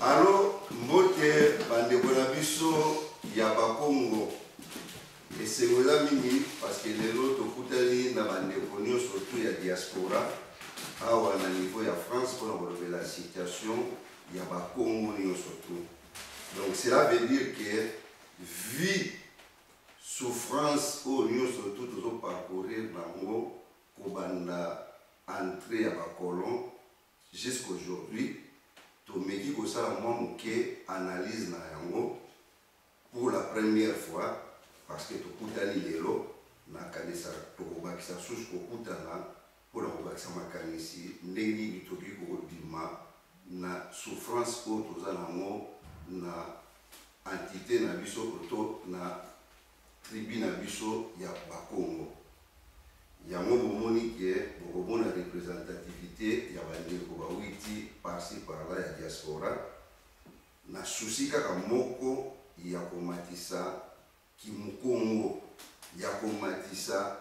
Alo, mbote bandeko na biso ya Bakongo. Esengo eza mingi parce que lelo tokutani na bandeko nyonso tu ya diaspora awa na niveau ya France mpona kolobela situation ya Bakongo nyonso tu. Donc cela veut dire que vie souffrance oyo nyonso tu tozo parcourir nango kobanda entrée ya ba colons jusqu'aujourd'hui, tomeki kosala mwa moke analyse na yango pour la première fois parce que tokutani lelo. Nakanisa tokobakisa susu kokutana mpona kobakisa makanisi ndenge nini tokoki kobima na souffrance oyo toza nango na entité na biso to na tribu na biso ya Bakongo. Yango bomoni ke bokomona representativite ya bandeko bawiti par-ci par-là ya diaspora na souci kaka moko ya komatisa kimukongo, ya komatisa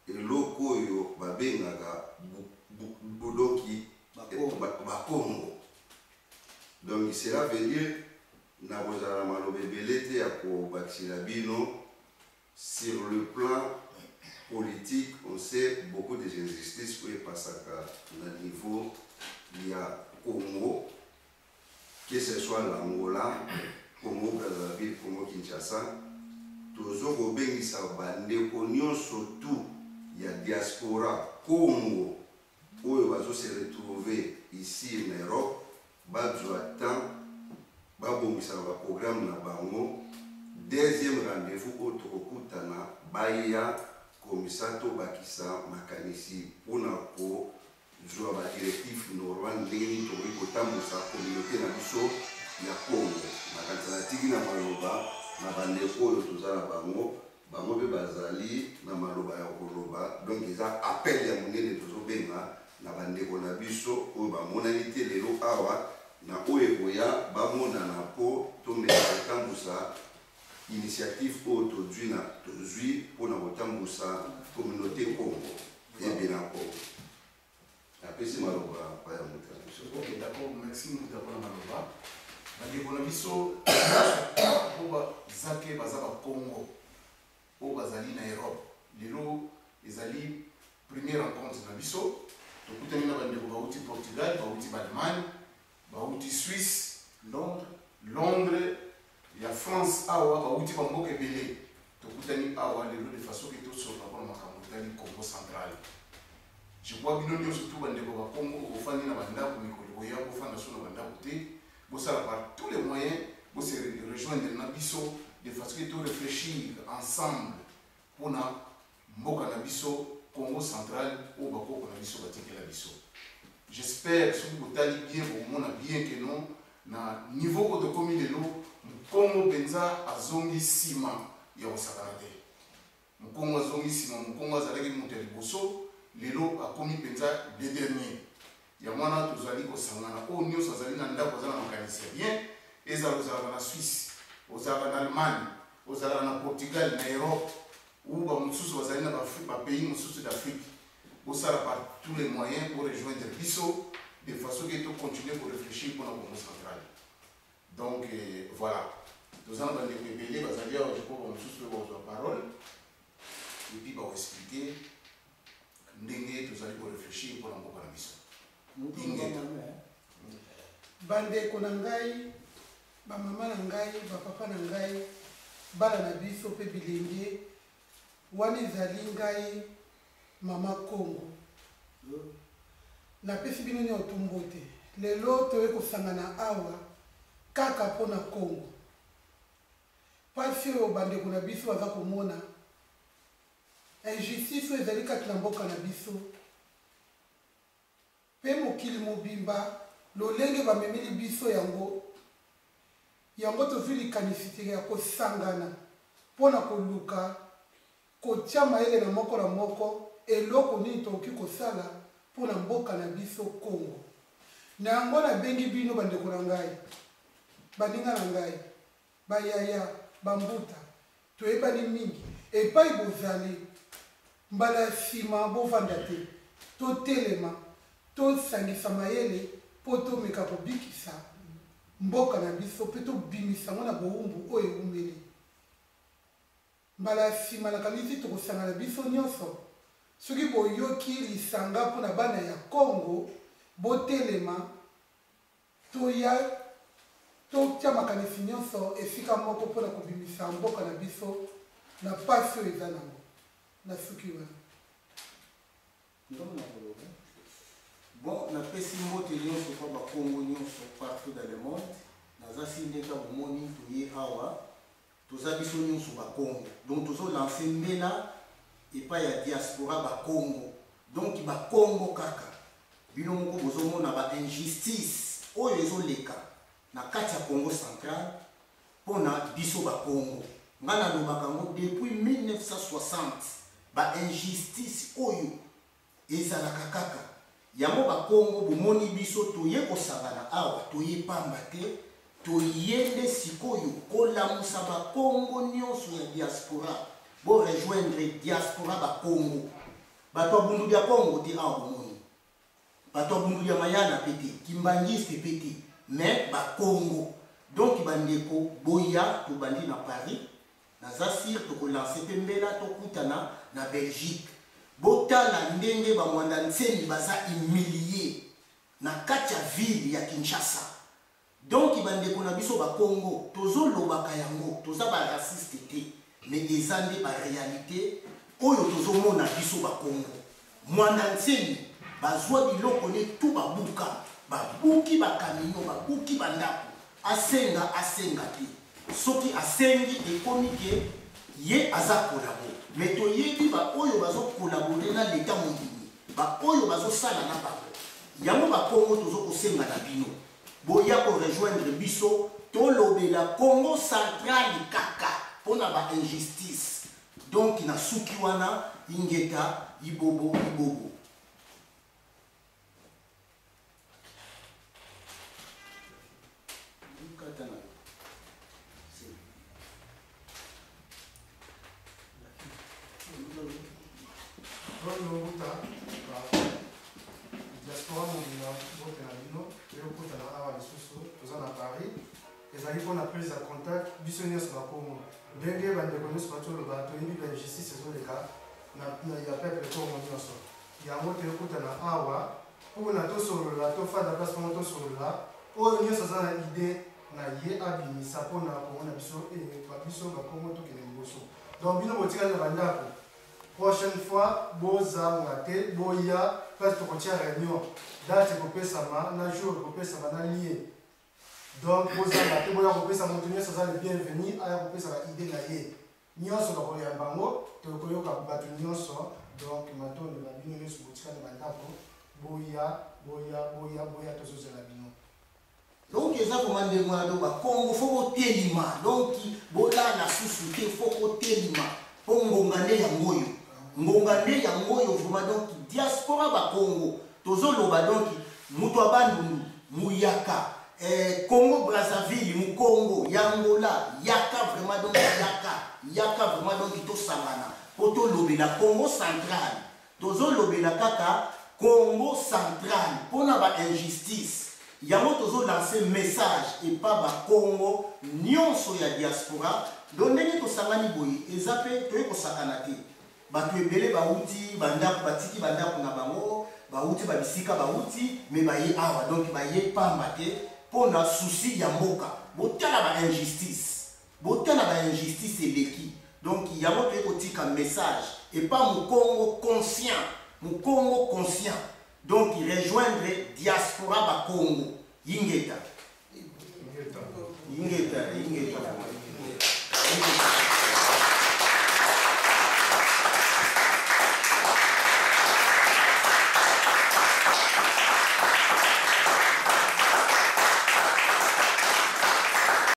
eloko oyo babengaka budoki Bakongo. Donc cela veut dire nakozala na maloba ebele te ya kobakisela bino. Sur le plan politique, on sait beaucoup des injustices oyo epasaka na niveau ya Congo, que ce soit l'Angola, Congo Brazzaville, Congo Kinshasa. Tozo kobengisa bandeko nyonso tu ya diaspora Congo oyo bazo se retrouver ici na Europe, bazwa temps babongisa na baprogramme na bango. Deuxième rendez-vous oyo tokokutana, baya komisa tobakisa makanisi mpona kozwa badirective normal ndenge nini tokoki kotambusa communauté na biso ya Congo. Makanisa natiki na maloba na bandeko oyo toza na bango, bango mpe bazali na maloba ya koloba. Donc eza appel ya monene tozobenga na bandeko na biso oyo bamonani te lelo awa, na oyo ekoya bamonana mpo tomeka kotambusa initiative oyo tozwi na tozwi mpona kotambusa communauté Congo ebena Congo. Napesi maloba pa ya moto na biso. Ok, d'accord, merci Mbuta mpona maloba. Bandeko na biso po bazake baza Bakongo oyo bazali na Europe, lelo ezali première rencontre na biso. Tokutani na bandeko bauti Portugal, bauti Allemagne, bauti Suisse, Londres, Londres ya France, awa bauti bamboka ebele. Tokutani awa lelo de façon ke tosolola mpona makambo etali Congo Central. Je crois bino nyonso tu bandeko Bakongo bofandi na bandako, mikolo koya bofanda so na bandako te, bosala par tous les moyens bose rejoindre na biso de façon ke to réfléchir ensemble mpona mboka na biso Congo Central oyo bakoko na biso batikela biso. J'espère soki botali bien, bokomona bien ke non, na niveau oyo tokomi lelo, Mokongo mpenza azongi nsima ya kosakana te. Mokongo azongi nsima. Mokongo azalaki moto ya liboso, lelo akomi mpenza le dernier. Yango wana tozali kosangana. Oyo nyonso azali na ndako, aza na makanisi ya bien, ezala ozalaka na Suisse, ozalaka na Allemagne, ozalaka na Portugal, na Europe ou bamosusu bazali na bapays mosusu d'Afrique, bosala par tous les moyens pour rejoindre biso de façon ke tocontinue koréfléchir mpona Congo Central. Donc voilà, toza na bandeko ebele bazali awa. Je crois bamosusu oyo bakozwa parole et puis bakoexpliquer ndenge tozali koréfléchir mpona mboka na biso. Ingeta. Bandeko na ngai, bamama na ngai, bapapa na ngai, bana na biso mpe bilenge, wana ezali ngai Mama Kongo. Napesi bino nyonso mbote. Lelo toye kosangana awa kaka mpo na Kongo. Mpasi oyo bandeko na biso baza komona, injustice oyo ezali kati na mboka na biso mpe mokili mobimba, lolenge bamemeli biso yango, yango tozwi likanisi te ya kosangana mpo na koluka kotia mayele na moko na moko eloko nini tokoki kosala mpo na mboka na biso Congo. Na yango nabengi bino bandeko na ngai, baninga na ngai, bayaya, bambuta, toyebani mingi epai bozali. Mbala ya nsima bovanda te, totelema, tosangisa mayele mpo tomeka kobikisa mboka na biso mpe tobimisa yango na bowumbu oyo ewumeli. Mbala ya nsima nakanisi tokosangana biso nyonso. Soki boyoki lisanga mpo na bana ya Congo, botelema toya totia makanisi nyonso esika moko mpo na kobimisa mboka na biso na mpasi oyo eza nango. Nasuki wana. Ndomo na koloba. Bon, napesi mbote nyonso kwa bakongo nyonso partout dans le monde. Naza si ndeka bomoni toye awa. Toza biso nyonso bakongo. Donc tozo lancer mbela epai ya diaspora bakongo. Donc bakongo kaka. Bino moko bozomona ba injustice oyo ezoleka na kati ya Congo central pona biso ba kongo. Nga nalobaka yango depuis 1960 ba injustice oyo ezalaka kaka. Yango ba kongo bomoni biso toye kosangana awa toye pamba te, toye nde sikoyo kolamusa ba kongo nionso ya diaspora bo rejoindre diaspora ba kongo. Bato ya bundu dia kongo te awa bomoni. Bato ya bundu ya mayala pe te, kimbanguiste pe te, mais ba kongo. Donc ba ndeko boya tobandi na Paris, naza sur toko lancer pe mbela tokutana na Belgique. Botala ndenge ba Mwanda Nsemi baza humilier na kati ya ville ya Kinshasa. Donc ba ndeko na biso ba kongo tozo lobaka yango, toza ba raciste te, mais eza nde ba realite oyo tozo mona biso ba kongo. Mwanda Nsemi bazwa biloko ne tout babuka, babuki ba camion, babuki ba ndako. Asenga asenga te, soki asengi ekomi ke ye aza collabo, mais toyebi ba oyo bazo collaborer na l'etat mondimi, ba oyo bazo sala na bango. Yango ba kongo tozo kosenga na bino boya ko rejoindre biso tolobela Congo central kaka pona ba injustice. Donc na suki wana ingeta ibobo ibobo. Kata na yo. Oyo uta ba diaspora mobimba mbote na bino toyokutana awa lisusu toza na Paris ezali mpona prise ya contact biso nyonso bakongo ndenge bandeko nyonso bati oloba toyebi ba injustice ezoleka ya peuple kongo nyonso yango toyokutana awa mpona tosolola tofanda place moko tosolola oyo nyonso aza na idee na ye abimisa mpona kongo na biso eh, biso bakongo tokende liboso donc bino botikali na bandako Prochaine fois bozanga te boya place tokotia reunion date ekopesama na jour ekopesama na lieu donc bozanga te boya kopesa moto nyonso aza le bienvenu aya kopesa ba idée na ye nyonso bakoyamba yango tokoyoka bato nyonso donc matondo na bino nyonso botika na bandako boya boya boya boya tozozela bino. Donc eza koma ndenge wana donc ba Congo faut botelima donc bolala susu te faut kotelima po ngonga nde yango oyo ngonga nde yango oyo vraiment donc diaspora ba Congo tozoloba donc moto ya Bandundu muyaka eh, Congo Brazzaville mukongo ya Angola yaka vraiment donc yaka yaka vraiment donc tosangana po tolobela Congo central Tozo lobela kaka Congo central pona ba injustice yango tozo lancer message epa ba Congo nionso ya diaspora donc ndenge tosangani boye eza pe toye kosakana te bato ebele bawuti bandako batiki bandako na bango bawuti ba bisika bawuti mais baye awa donc baye pamba te pona souci ya mboka botala ba injustice Botala ba injustice eleki donc yango toye kotika message epa mukongo conscient mukongo conscient donc rejoindre diaspora ba kongo ingeta ingeta ingeta.